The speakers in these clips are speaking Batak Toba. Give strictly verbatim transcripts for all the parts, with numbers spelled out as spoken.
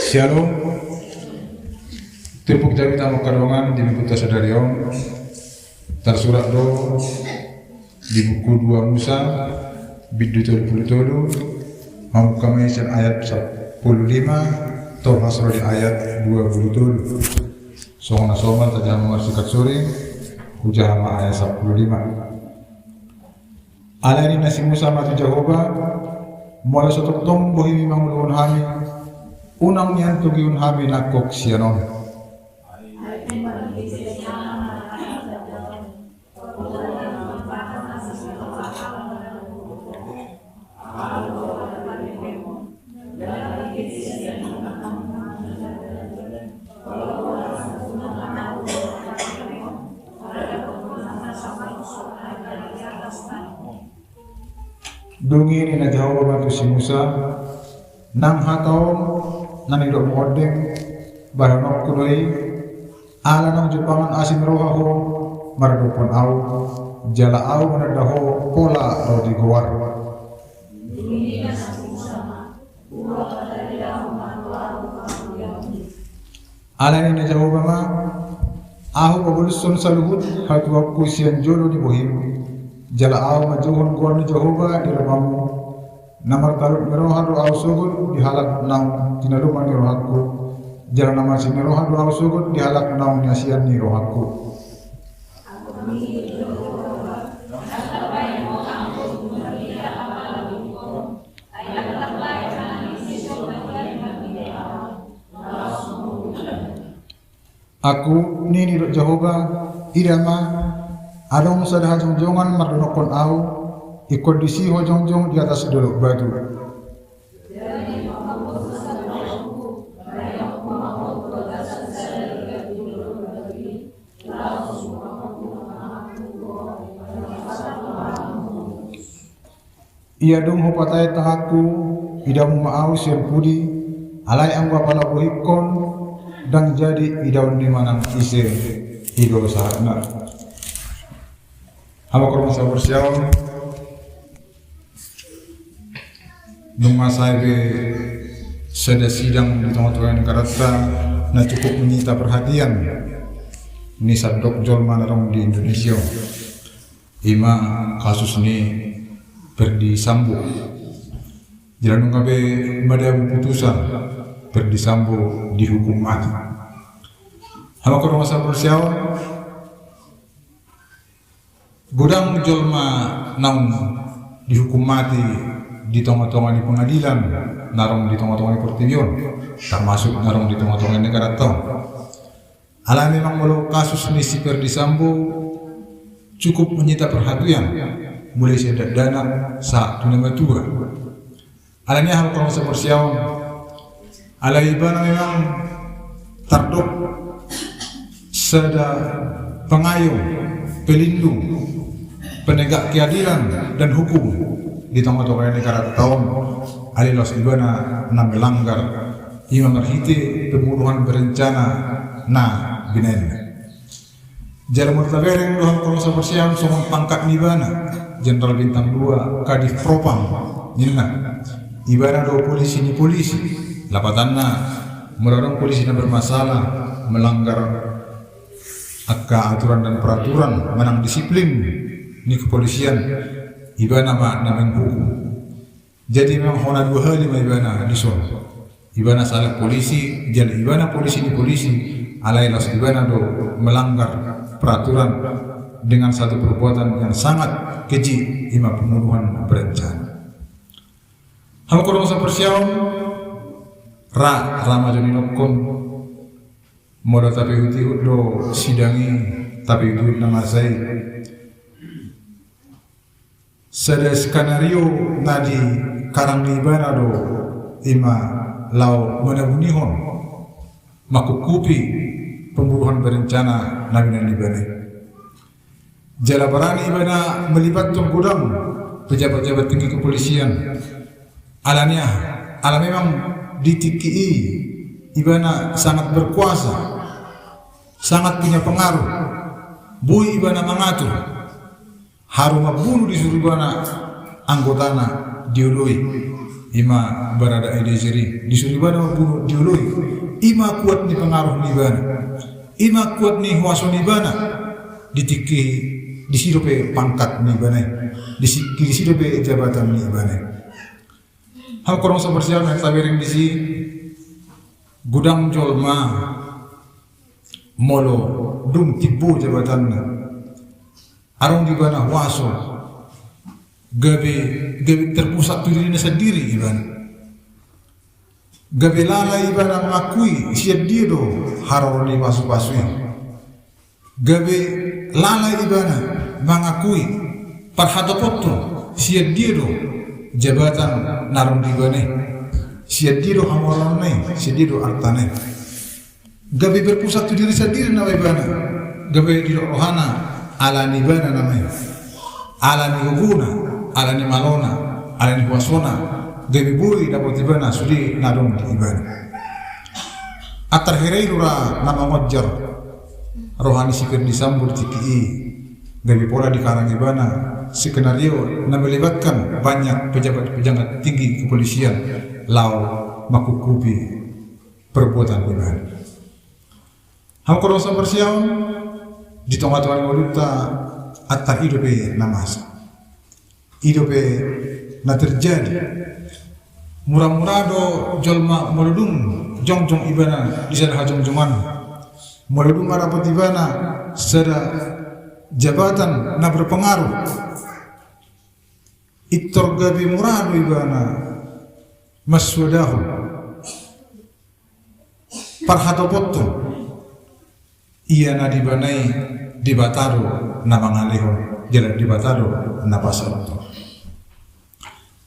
Syalom. Turpuk jamita ma angka dongan di minggunta sadari on tarsurat do di buku dua Musa, bindu tolu pulu tolu, mamungka ma i sian ayat sampulu lima, tolhas ro di ayat dua pulu tolu. Songon na somal tajaha ma marsikat sore, hujaha ma ayat sampulu lima. Alai ninna si Musa ma tu Jahowa: Molo so tongtong bohimi manguluhon hami, unang nian togihon hami nangkok sian on. Dung i ninna Jahowa ma tu si Musa: Nang hata on na nidokmu ondeng, bahenonku do i, ala naung jupangan asi ni roha ho maradophon Ahu, jala Ahu mananda ho pola ro di goar. Alai ninna Jahowa ma: Ahu pabolushon saluhut hatuaonku sian jolo ni bohim, jala Ahu manjouhon goar ni Jahowa di lomomu. Na martalup ni roha do Ahu sogot di halak naung tinaluman ni rohangku, jala na mansai ni roha do Ahu sogot di halak naung niasian ni rohangku. Aku, nini didok Jahowa, ida ma, adong sada hajongjongan mardonokkon Ahu, ingkon disi ho jongjong di atas dolok batu. Ia dung hupatae tanganku, idaonmu ma Ahu sian pudi, alai anggo apala hubohihon, ndang jadi idaon ni manang ise i do sahatna. Hamu angka dongan saparsihaporseaon, nunga sae be sada sidang di tongatonga ni negaranta na cukup menyita perhatian ni sandok jolma na adong di Indonesia. I ma kasus ni Ferdi Sambo. Jala nunga be madabu putusan, Ferdi Sambo dihukum mati. Hamu angka dongan saparsihaporseaon, godang jolma naung dihukum mati di tongatonga ni pengadilan na adong di tongatonga ni portibi on, termasuk na adong di tongatonga ni negaranta on. Alai memang molo kasus ni si Ferdi Sambo cukup menyita perhatian, mulai sian dakdanak sahat tu na matua. Alani i hamu angka dongan saparsihaporseaon, alai ibana memang tardok sada pengayom, pelindung, penegak keadilan dan hukum di tongatonga ni negaranta on, alai laos ibana na melanggar, i ma marhite pembunuhan berencana na binaenna. Jala molo tabereng do hamu angka dongan saparsihaporseaon songon pangkat ni ibana, Jenderal Bintang Dua, Kadif Propam ninna. Ibana do polisi ni polisi. Lapatanna, molo adong polisi na bermasalah, melanggar angka aturan dan peraturan manang disiplin ni kepolisian, ibana ma na menghukum. Jadi memang hona dua hali ma ibana dison. Ibana salah polisi, jala ibana polisi ni polisi, alai laos ibana do melanggar peraturan dengan satu perbuatan yang sangat keji, i ma pembunuhan berencana. Hamu angka dongan saparsihaporseaon, ra, ra ma jo ninokkon, molo tapaihutihut do sidang i, tapaihutihut na masa i. Sada skenario na dikarang ni ibana do, i ma laho manabunihon, mangkukkupi pembunuhan berencana na binaen ni ibana i. Jala barani ibana melibathon godang pejabat-pejabat tinggi kepolisian. Alani aha? Ala memang di tingki i ibana sangat berkuasa, sangat punya pengaruh. Boi ibana mangatur. Haru mambunu disuru ibana anggotana dioloi. Ima Barada Eliezer i, disuru ibana mambunuh, dioloi. Ima kuat ni pengaruh ni ibana, ima kuat ni huaso ni ibana. Di tingki i, disi dope pangkat ni ibana i, di tingki i disi dope jabatan ni ibana i. Hamu angka dongan saparsihaporseaon, na tabereng disi, godang jolma molo dung timbo jabatanna, adong di ibana huaso, gabe, gabe terpusat tu dirina sandiri ibana. Gabe lalai ibana mangakui sian dia do haroro ni pasupasu i. Gabe lalai ibana mangakui parhatoponhon sian dia do jabatan na adong di ibana i, sian dia do hamoraonna i, sian dia do artana i. Gabe berpusat tu diri sandiri nama ibana. Gabe didok rohana ala ni ibana nama i, ala ni gogona, ala ni malona, ala ni huasona, gabe boi dapot ibana sude na adong di ibana. Antar hira i do ra na mangonjar roha ni si Ferdisambo di tingki i, gabe pola dikarang ibana skenario na melibatkan banyak pejabat-pejabat tinggi kepolisian laho mangkukkupi perbuatan ibana. Hamu angka dongan saparsihaporseaon, di tonga-tonga ni ngolunta antar i dope na masa, i dope na terjadi. Mura-mura do jolma molo dung jongjong ibana di sada hajongjongan, molo dung dapot ibana sada jabatan na berpengaruh, pintor gabe mura do ibana mansuadahon parhatoponhon. Ia na di ibana i Debata do na mangalehon, jala Debata do na pasahathon.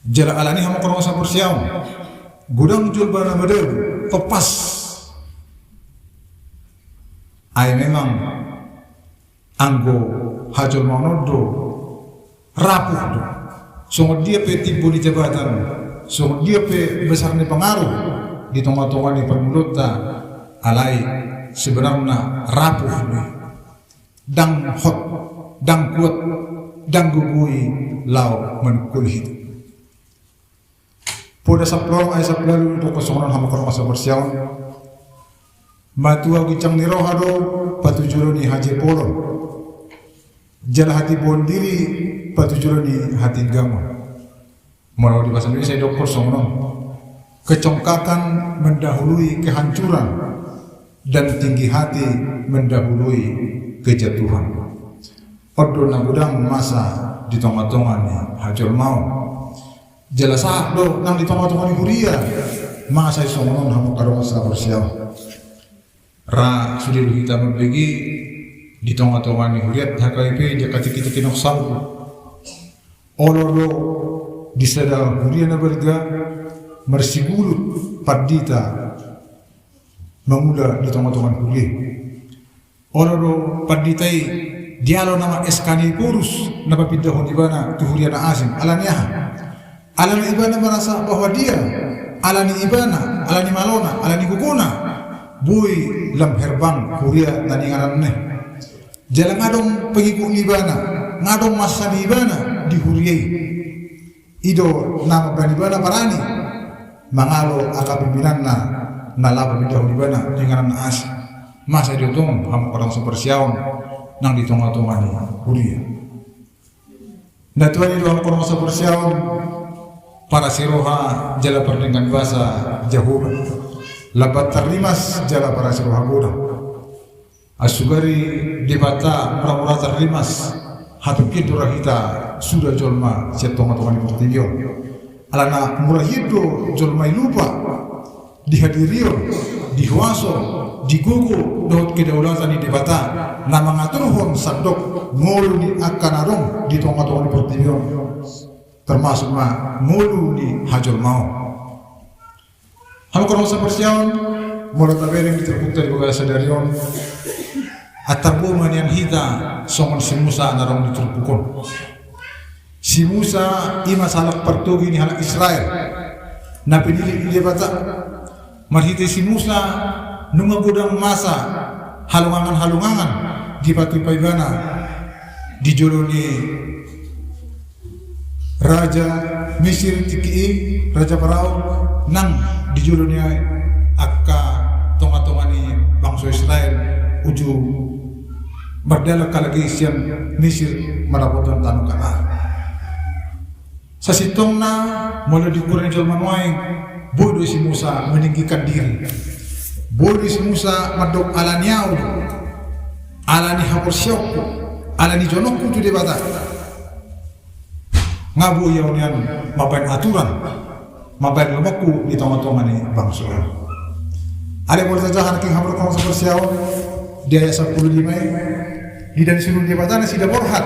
Jala alani i hamu angka dongan saparsihaporseaon, godang jolma na madabu, tompas. Ai memang anggo hajolmaon on do rapuh do. Songon dia pe timbo ni jabatan, songon dia pe besar ni pengaruh di tonga-tonga ni parngoluonta, alai sebenarna rapuh do i. Ndang hot, ndang kuat, ndang gogo i laho manungkuli hita. Poda sampulu onom ayat sampulu ualu didok songon on hamu angka dongan saparsihaporseaon. Matua ginjang ni roha do patujolo ni hajepolon, jala hatibohon diri patujolo ni hatinggamon. Molo di bahasa Indonesia didok songon on: Kecongkakan mendahului kehancuran, dan tinggi hati mendahului kejatuhan. On do na godang masa di tonga-tonga ni hajolmaon. Jala sahat do nang di tonga-tonga ni huria masa i songon on hamu angka dongan saparsihaporseaon. Ra sude do hita mambege di tonga-tonga ni huria H K B P, jala tingki-tingki naung saut do. Olo do di sada huria na balga marsigulut pandita mangula di tonga-tonga ni huria i. Olo do pandita i dialo nama S K ni purus na papindahon ibana tu huria na asing. Alani aha? Alani ibana merasa bahwa dia, alani ibana, alani malona, alani gogona, boi lam herbang huria na niingananna i. Jala nga adong pengikut ni ibana, nga adong massa ni ibana di huria i. I do na mambahen ibana barani mangalo angka pimpinanna na laho papindahon ibana tu inganan na asing. Masa i do tong hamu angka dongan saparsihaporseaon nang di tonga-tonga ni huria. Na tuan i do hamu angka dongan saparsihaporseaon, parasiroha jala pardenggan basa Jahowa, lambat tarrimas jala parasiroha godang. Ai sugari Debata mura-mura tarrimas, hatungkian do ra hita suda jolma sian tonga-tonga ni portibi on. Alana mura hian do jolma i lupa di hadirion, di huaso, di gogo dohot kedaulatan ni Debata na mangaturhon sandok ngolu ni angka na adong di tonga-tonga ni portibi on, termasuk ma ngolu ni hajolmaon. Hamu angka dongan saparsihaporseaon, molo tabereng di turpukta di bagasan sadari on, antar boi ma nian hita songon si Musa na adong di turpuk on. Si Musa i ma sahalak partogi ni halak Israel na pinillit ni Debata. Marhite si Musa nunga godang masa halongangan-halongangan dipatupa ibana di jolo ni raja Misir tingki i, raja Firaun, nang di jolo ni angka tonga-tonga ni bangso Israel, uju mardalan halak i sian Misir mandapothon tano Kanaan. Sasintongna, molo di ukuran ni jolma nuaeng, boi do si Musa meninggikan diri. Boi do si Musa mandok ala ni ahu do, ala ni haporseaonku, ala ni jonokku tu Debata. Nga boi ahu nian mambahen aturan, mambahen lomoku di tonga-tonga ni bangso i. Alai molo tajaha nangkin hamu angka dongan saparsihaporseaon, di ayat sampulu lima i, didok, disuruh Debata nasida borhat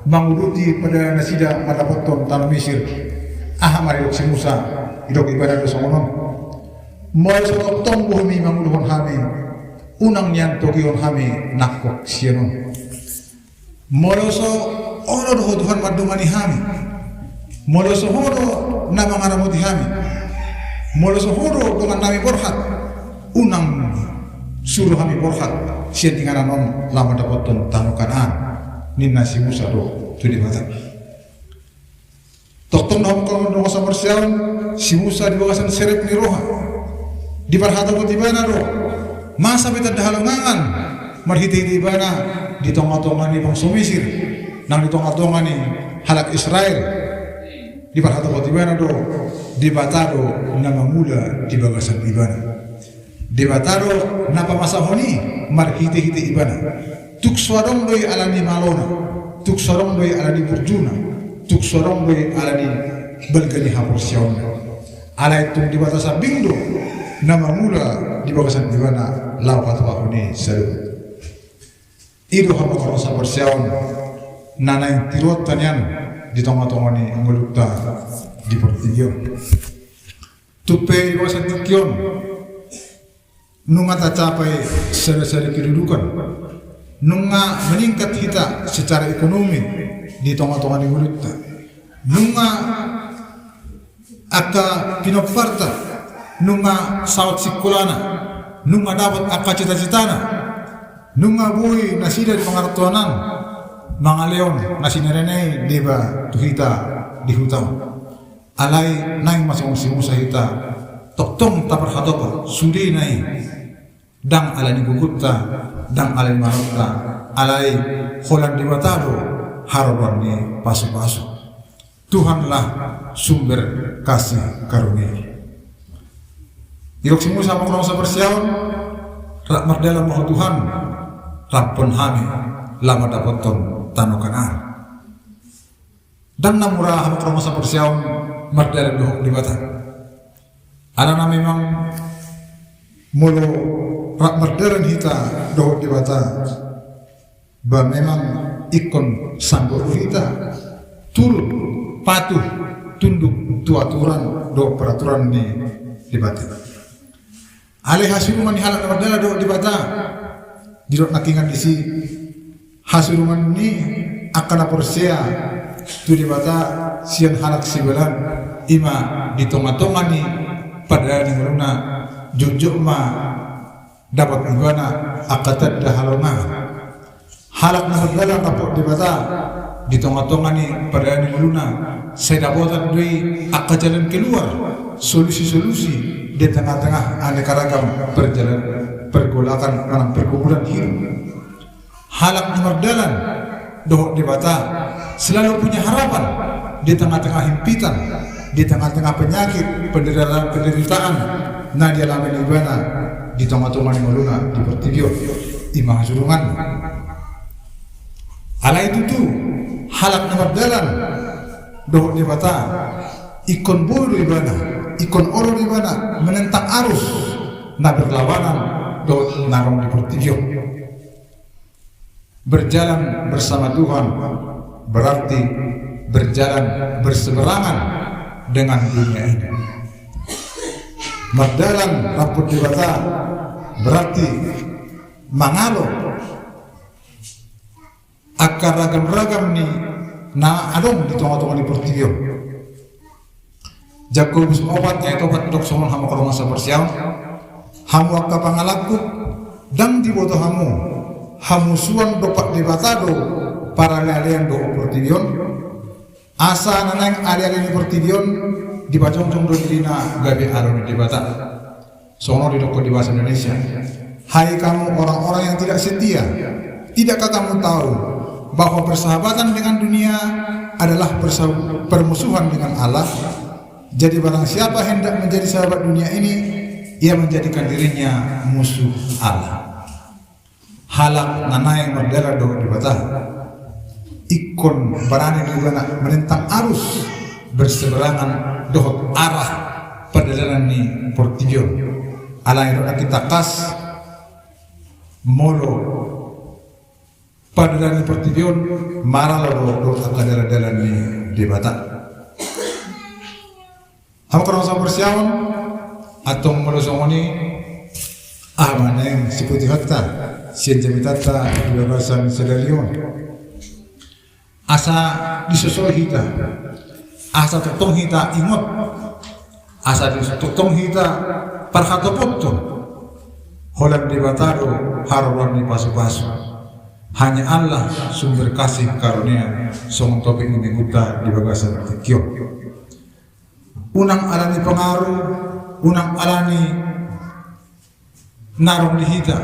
manguduti pardalanan nasida mandapothon tano Misir. Aha ma didok si Musa? Didok ibana do songon on: Molo so tongtong bohemi manguluhon hami, unang nian togihon hami nangkok sian on. Molo so olo do ho Tuhan mandongani hami, molo so ho do na mangaramoti hami, molo so ho do dongannami borhat, unang suru hami borhat sian inganan on laho mandapothon tano Kanaan, ninna si Musa do tu Debata. Tongtong do hamu angka dongan saparsihaporseaon, si Musa di bagasan serep ni roha, diparhatopot ibana do masa pe tanda halongangan marhite-hite ibana di tonga-tonga ni bangso Misir, nang di tonga-tonga ni halak Israel. Diparhatopot ibana do Debata do na mangula di bagasan ibana. Debata do na pamasahon i marhite-hite ibana. Tung so adong do i ala ni malona, tung so adong do i ala ni burjuna, tung so adong do i ala ni balga ni haporseaonna. Alai tung Debata sambing do na mangula di bagasan ibana laho patupahon i saluhut. I do hamu angka dongan saparsihaporseaon na naeng tiruonta nian di tonga-tonga ni ngolunta di portibi on. Tung pe di bagasan tingki on, nunga tacapai sada-sada kedudukan, nunga meningkat hita secara ekonomi di tonga-tonga ni ngolunta, nunga angka pinomparta nunga saut singkolana, nunga dapot angka cita-citana, nunga boi nasida di pangarantoan an mangalehon na sinarena i deba tu hita di huta on. Alai naeng ma songon si Musa hita, tongtong taparhatopot sudena i, ndang ala ni gogonta, ndang ala ni malonta, alai holan Debata do haroroan ni pasu-pasu. Tuhanlah sumber kasih karunia. Didok si Musa, hamu angka dongan saparsihaporseaon, rap mardalan ma ho Tuhan, raphon hami laho mandapothon tano Kanaan. Ndang na mura hamu angka dongan saparsihaporseaon mardalan dohot Debata. Alana memang molo rap mardalan hita dohot Debata, ba memang ingkon sanggup do hita turut, patuh, tunduk tu aturan dohot peraturan ni Debata. Alai hasurungan ni halak na mardalan dohot Debata, didok nangkiningan disi, hasurungan ni angka na porsea tu Debata sian halak sibalan, i ma di tonga-tonga ni pardalanan ni ngoluna, jotjot ma dapot ibana angka tanda halongangan. Halak na mardalan rap dohot Debata di tonga-tonga ni pardalanan ni ngoluna, sai dapotan do i angka jalan keluar, solusi-solusi di tengah-tengah aneka ragam perjalan-, pergolakan manang pergumulan hidup. Halak na mardalan dohot Debata selalu punya harapan di tengah-tengah himpitan, di tengah-tengah penyakit, penderitaan-penderitaan na dialami ibana di tonga-tonga ni ngoluna di portibi on. I ma hasurungan. Alai tutu, halak na mardalan dohot Debata ingkon boi do ibana, ingkon olo do ibana menentang arus na berlawanan dohot na adong di portibi on. Berjalan bersama Tuhan berarti berjalan berseberangan dengan dunia ini. Mardalan rap dohot Debata berarti mangalo angka ragam-ragam ni na adong di tonga-tonga ni portibi on. Jakobus opat ayat opat didok songon, hamu angka dongan saparsihaporseaon, hamu angka pangalangku, ndang diboto hamu hamusuon dompak Debata do paralealean dohot portibi on? Asa na naeng aleale ni portibi on dipajongjong do dirina gabe alo ni Debata. Songon on didok di bahasa Indonesia, "Hai kamu orang-orang yang tidak setia, tidakkah kamu tahu bahwa persahabatan dengan dunia adalah persa- permusuhan dengan Allah? Jadi barang siapa hendak menjadi sahabat dunia ini, ia menjadikan dirinya musuh Allah." Halak na naeng mardalan dohot Debata ingkon barani do ibana menentang arus, berseberangan dohot arah pardalanan ni portibi on. Alai dok nangkin tangkas, molo pardalanan ni portibi on maralo do dohot angka dalan-dalan ni Debata. Hamu angka dongan saparsihaporseaon, antong molo songon i, aha ma naeng sipuji hata sian jamitanta di bagasan sadari on? Asa disosoi hita, asa tongtong hita ingot, asa tongtong hita parhatopothon, holan Debata do haroroan ni pasupasu. Hanya Allah sumber kasih karunia, songon topik ni minggunta di bagasan tingki on. Unang ala ni pengaruh, unang ala ni naung di hita,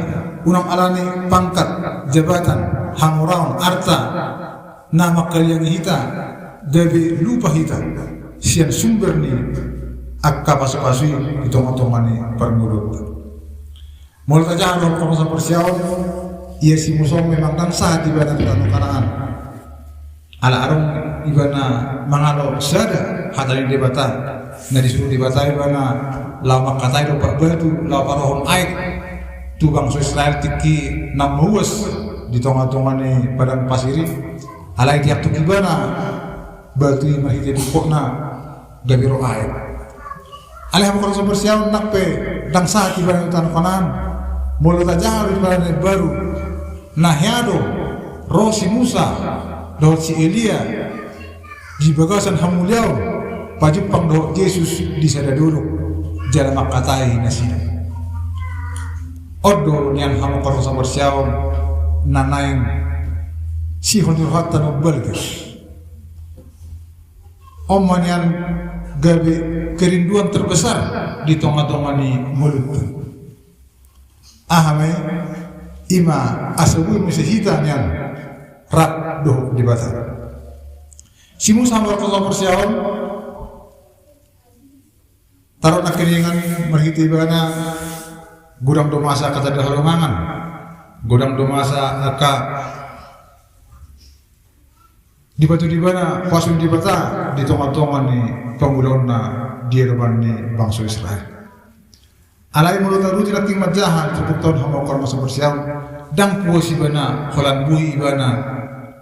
unang ala ni pangkat, jabatan, hamoraon, arta na mangkaliangi hita gabe lupa hita sian sumber ni angka pasupasu i di tongatonga ni parngoluonta. Molo tajaha do hamu angka dongan saparsihaporseaon, ia si Musa on memang ndang sahat ibana tu tano Kanaan. Ala adong ibana mangalo sada hata ni Debata, na disuru Debata ibana laho mangkatai dompak batu laho parohon aek tu bangso Israel tingki na mauas di tongatonga ni padang pasir i. Alai diantuk ibana batu i marhite dungkotna gabe ro aek. Alai hamu angka dongan saparsihaporseaon, nang pe ndang sahat ibana tu tano Kanaan, molo tajaha do di Pajanjian Baru, na hea do ro si Musa dohot si Elia di bagasan hamuliaon pajumpang dohot Jesus di sada dolok jala mangkatai nasida. On do nian hamu angka dongan saparsihaporseaon na naeng sihol ni rohanta na umbalga. On ma nian gabe kerinduan terbesar di tongatonga ni ngolunta. Aha ma i? I ma asa boi muse hita nian rap dohot Debata. Si Musa hamu angka dongan saparsihaporseaon, taruhna keningan marhite ibana godang do masa angka tanda halongangan, godang do masa angka dipatudu ibana pasu ni Debata di tongatonga ni pangulaonna di adopan ni bangso Israel. Alai molo taruti nangkin manjaha di turpukta on hamu angka dongan saparsihaporseaon, ndang puas ibana holan boi ibana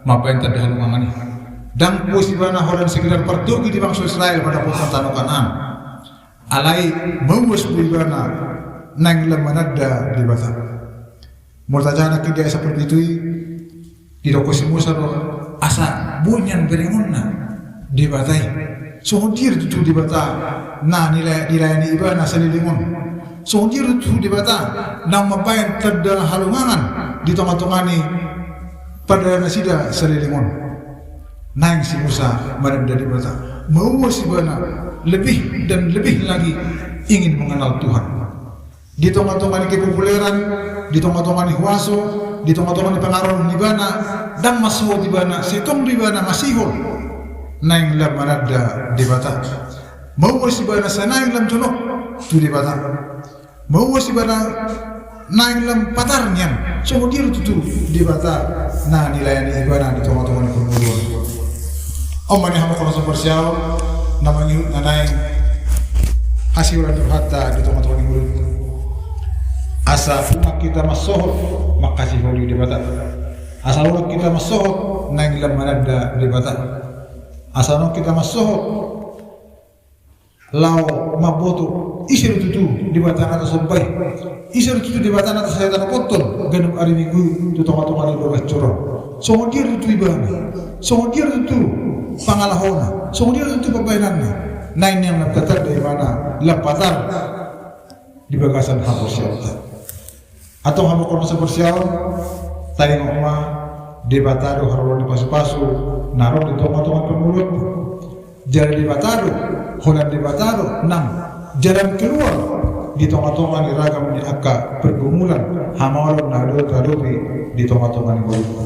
mambaen tanda halongangan i. Ndang puas ibana holan sekedar partogi di bangso Israel mandapothon tano Kanaan. Alai mauas do ibana naeng lam mananda Debata. Molo tajaha nangkin di ayat sampulu pitu i, didok si Musa do asa boi nian berengonna Debata i. Songon dia do tutu Debata na nila- dilayani ibana saleleng on? Songon dia do tutu Debata na mambaen tanda halongangan di tongatonga ni pardalanan nasida saleleng on? Naeng si Musa mananda Debata, mauas ibana lebih dan lebih lagi ingin mengenal Tuhan. Di tongatonga ni kepopuleran, di tongatonga ni huaso, di tongatonga ni pangaruhon ibana, ndang mansohot ibana, sai tong do ibana masihol naeng lam mananda Debata. Mauas ibana sai naeng lam jonok tu Debata. Mauas ibana naeng lam patar nian. Songon dia do tutu Debata na nilayani ibana di tongatonga ni parngoluon. On ma nian hamu angka dongan saparsihaporseaon, na mangihut na naeng hasiholan ni rohanta di tongatonga ni ngolunta. Asa unang hita mansohot manghasiholi Debata. Asa unang hita mansohot naeng lam mananda Debata. Asa unang hita mansohot laho mamboto ise do tutu Debata na tasomba i, ise do tutu Debata na tasahatahatophon ganup ari Minggu tu tongatonga ni bagas joro on. Songon dia do tutu ibana, songon dia do tutu pangalahona, songon dia do tutu pambahenanna, naeng nian lam patar do ibana, lam patar di bagasan haporseaonta. Antong hamu angka dongan saparsihaporseaon, taingot ma Debata do haroro ni pasupasu na ro di tongatonga ni parngoluanta. Jala Debata do, holan Debata do nang jalan keluar di tongatonga ni ragam ni angka pergumulan, hamaolon na adong tahadopi di tongatonga ni ngolunta.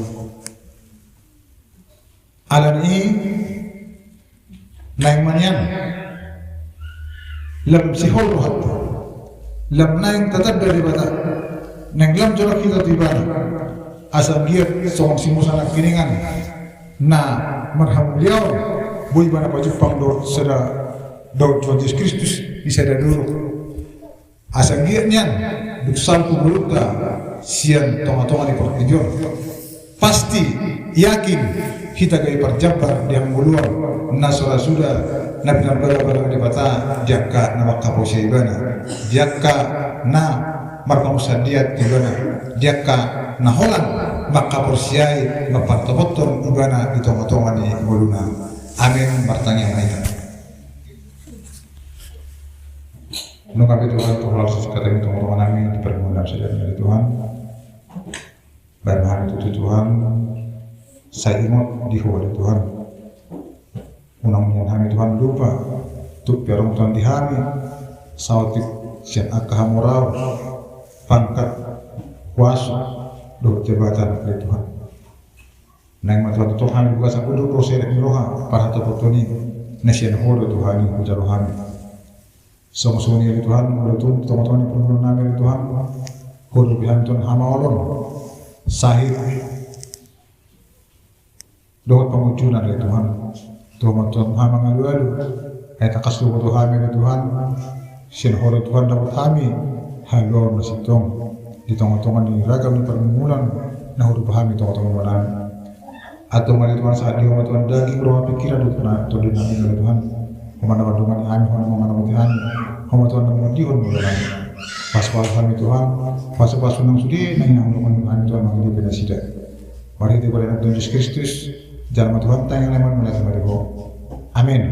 Alani i, naeng ma nian lam sihol rohanta, lam naeng tatanda Debata, naeng lam jonok hita tu Ibana, asa anggiat songon si Musa Nangkiningan na marhamuliaon, boi Ibana pajumpang dohot sada, dohot Tuhan Jesus Kristus di sada dolok. Asa anggiat nian dung salpu ngolunta sian tongatonga ni portibi on, pasti, yakin, hita gabe parjambar di hangoluan na so ra suda na pinarbagabagana Debata di angka na mangkaporseai Ibana, di angka na marpangunsandean tu Ibana, di angka na holan mangkaporseai, mampartopothon Ibana di tongatonga ni ngoluna. Amen. Martangiang ma hita. Nunga be Tuhan, tu halak sasintongkita i, tongatonga nami di pargumulan sadari on ale Tuhan. Bahen hami tutu Tuhan, sai ingot di Ho ale Tuhan. Unang nian hami Tuhan lupa, tung pe adong Tuhan di hami saotik sian angka hamoraon, pangkat, huaso, dohot jabatan ale Tuhan. Naeng ma Tuhan tongtong hami bagasan unduk ro senek ni roha, parhatopothon i na sian Ho do Tuhan i hujalo hami. Songon i ale Tuhan, molo tung di tongatonga ni parngoluan nami ale Tuhan, Ho do be hami Tuhan hamaolon, sahit dohot pangunjunan ale Tuhan. Tung ma Tuhan hamangalualu, ai tangkas do Ho tu hami ale Tuhan. Sian Ho do Tuhan dapot hami haluaon na sintong di tongatonga ni ragam ni pargumulan na huroha hami tongatonga nami. Antong ale Tuhan, sahat di Ho ma Tuhan daging, roha, pingkiran dohot na tondi nami ale Tuhan. Ho ma na mandongani hami, Ho ma na mangaramoti hami, Ho ma Tuhan na mangondihon ngolu nami. Pasupasu hami Tuhan, pasupasu nang sude na hinangoluhon hami Tuhan manghidupi nasida. Marhite goar ni Tuhan Jesus Kristus, jalo ma Tuhan tangiang nami on mauliate ma di Ho. Amen.